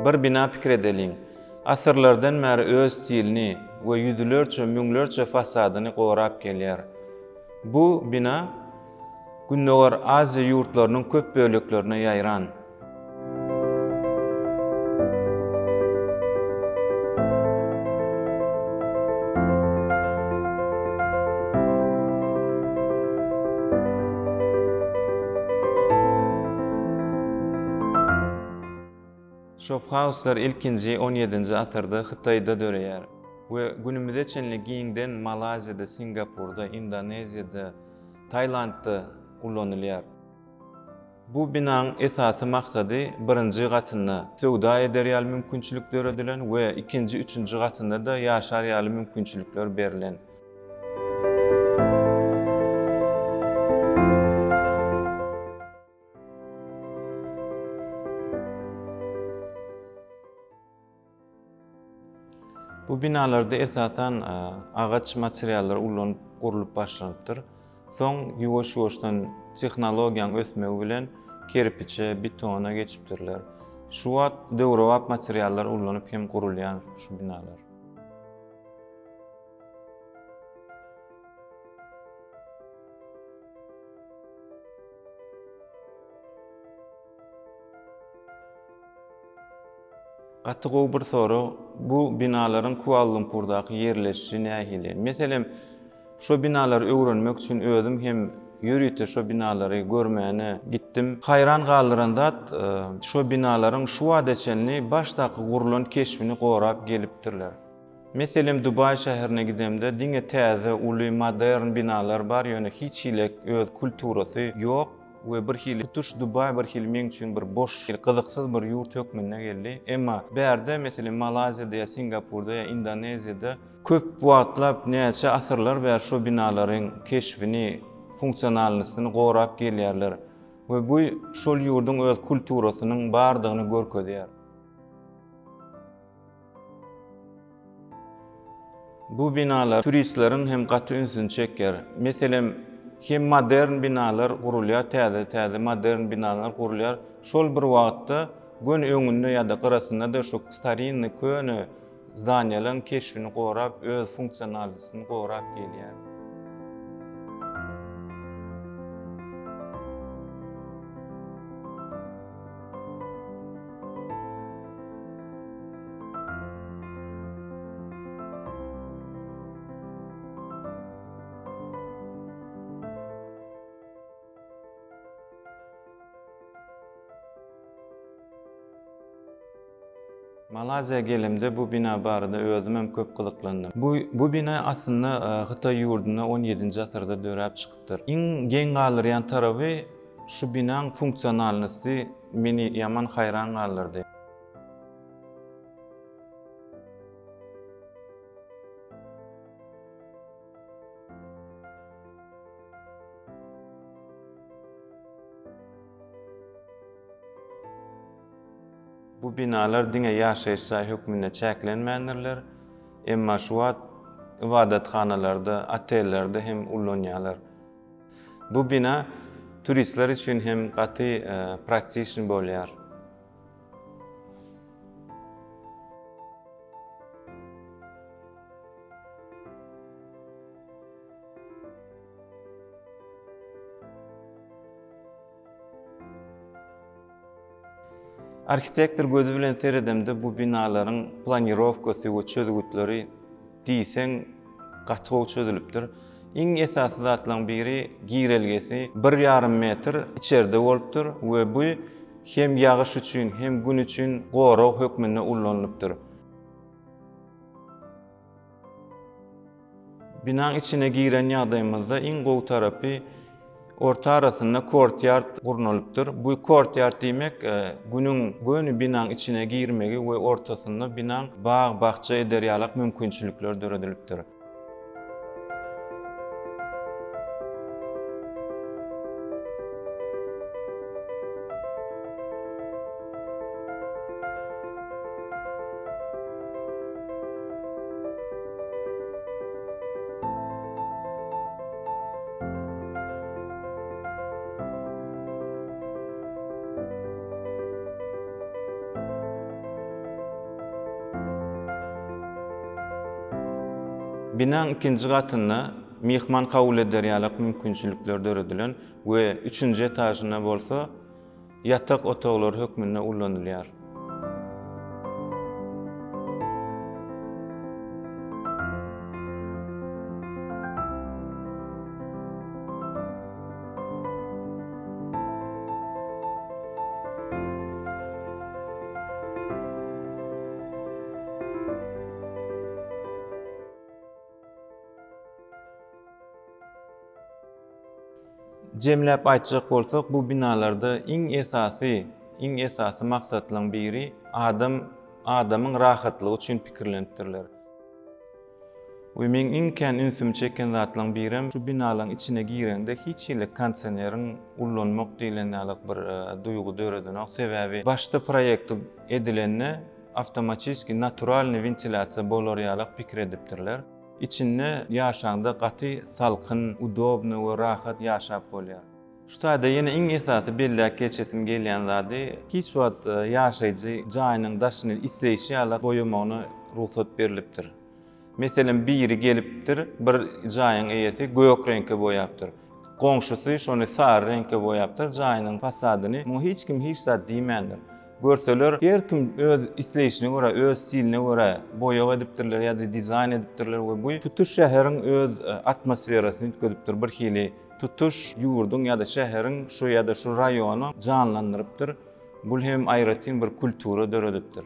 Bir bina pikir edeliň. Asyrlardan bäri öz stilini we ýüzlerçe, müňlerçe fasadyny gorap gelýär. Bu bina Gündogar Aziýa ýurtlarynyň köp böleklerine ýaýran. Şophauslar ilkinji on ýedinji asyrda Hytaýda döreýär we günümize çenli giňden Malaýziýada, Singapurda, Indoneziýada, Tailandda ulanylýar. Bu binaň esasy maksady birinji gatynda söwda eder ýaly mümkinçilik döredilen we ikinji, üçünji gatynda-da ýaşar ýaly mümkinçilikler berlen. Bu binalarda esasan agaç materiallary ulanyp gurlup başlanypdyr. Soň ýuwaş-ýuwaşdan tehnologiýanyň ösmegi bilen kerpiçe, betona geçipdirler. Şu wagt döwrebap materiallar ulanyp hem gurulýan şu binalar. Gaty gowy bir sorag. Bu binalaryň Kuala-Lumpurdaky ýerleşişi nähili? Meselem, şo binalary öwrenmek üçin özüm hem ýörite şo binalary görmäne gitdim. Haýran galdyran zat, şo binalaryň şu wagta çenli başdaky gurlan keşbini gorap gelipdirler. Meselem, Dubaý şäherine gidemde diňe täze, uly, modern binalar bar, ýöne hiç hili öz kulturasy ýok. We bir hili tutuş Dubaý bir hili meň üçin bir boş, gyzyksyz bir ýurt hökmünde geldi. Emma bärde, meselem, Malaýziýada ýa Singapurda ýa Indoneziýada köp wagtlap, näçe asyrlar bäri şo binalaryň keşbini, funksionalnystyny gorap gelýärler. We bu şol ýurduň öz kulturasynyň bardygyny görkezýär. Bu binalar turistleriň hem gaty ünsüni çekýär. Meselem, hem modern binalar gurulýar, täze-täze modern binalar gurulýar. Şol bir wagtda göni öňünde ýa-da gyrasynda-da şu starinnyý köne zdaniýalaryň keşbini gorap, öz funksionalnysyny gorap gelýär. Malaýziýa gelemde bu bina barada özüm hem köp gyzyklandym. Bu bu bina aslynda e, Hytaý ýurdunda 17-nji asyrda döräp çykypdyr. Iň geň galdyrýan taraby şu binaň funksionalnosty meni ýaman haýran galdyrdy. Bu binalar diňe ýaşaýyş jaý hökmünde çäklenmändirler, emma şu wagt ybadathanalarda, otellerde hem ullanýarlar. Bu bina turistler üçin hem gaty praktiçny bolýar. Arhitektor gözi bilen seredemde bu binalaryň planirowkasy we çözgütleri diýseň gaty gowy çözülipdir. Iň esasy zatlaryň biri girelgesi bir ýarym metr içerde bolupdyr we bu hem ýagyş üçin hem gün üçin gorag hökmünde ullanylypdyr. Binaň içine giren ýagdaýymyzda iň gowy tarapy orta arasynda kortýard gurnalypdyr. Bu kortýard diýmek e, günüň göni binaň içine girmegi we ortasynda binaň bag-bakja eder ýalak mümkinçilikler döredilipdir. Binaň ikinji gatynda myhman kabul eder ýalak mümkinçilikler döredilen we üçünji etažynda bolsa ýatak otaglary hökmünde ullanylýar. Jemläp aýtjak bolsak, bu binalarda iň esasy, iň esasy maksatlaryň biri adam adamyň rahatlygy üçin pikirlenipdirler. We meň iň kän ünsümi çeken zatlaryň birem şu binalaryň içine gireňde hiç hili kondisioneriň ullanmak diýlen ýaly bir duýgy döredenok. Sebäbi başda proýekti edilende awtomatiski naturalnyý wentilýasiýa bolar ýalak pikir edipdirler. Içinde ýaşaňda gaty salkyn, udobny we rahat ýaşap bolýar. Şu taýda ýene iň esasy belläp geçesim gelýän zady, hiç wagt ýaşaýjy jaýynyň daşyny isleýşi ýaly boýamagyna rugsat berlipdir. Meselem, biri gelipdir, bir jaýyň eýesi gök reňke boýapdyr. Goňşusy şony sary reňke boýapdyr jaýynyň fasadyny. Muňa hiç kim hiç zat diýmändir. Görseler, her kim öz isleýşine görä, öz stiline görä boýag edipdirler ýa-da dizaýn edipdirler we bu tutuş şäheriň öz atmosferasyny üýtgedipdir, bir hili tutuş ýurduň ýa-da şäheriň şu ýa-da şu raýony janlandyrypdyr. Bul hem aýratyn bir kultura döredipdir.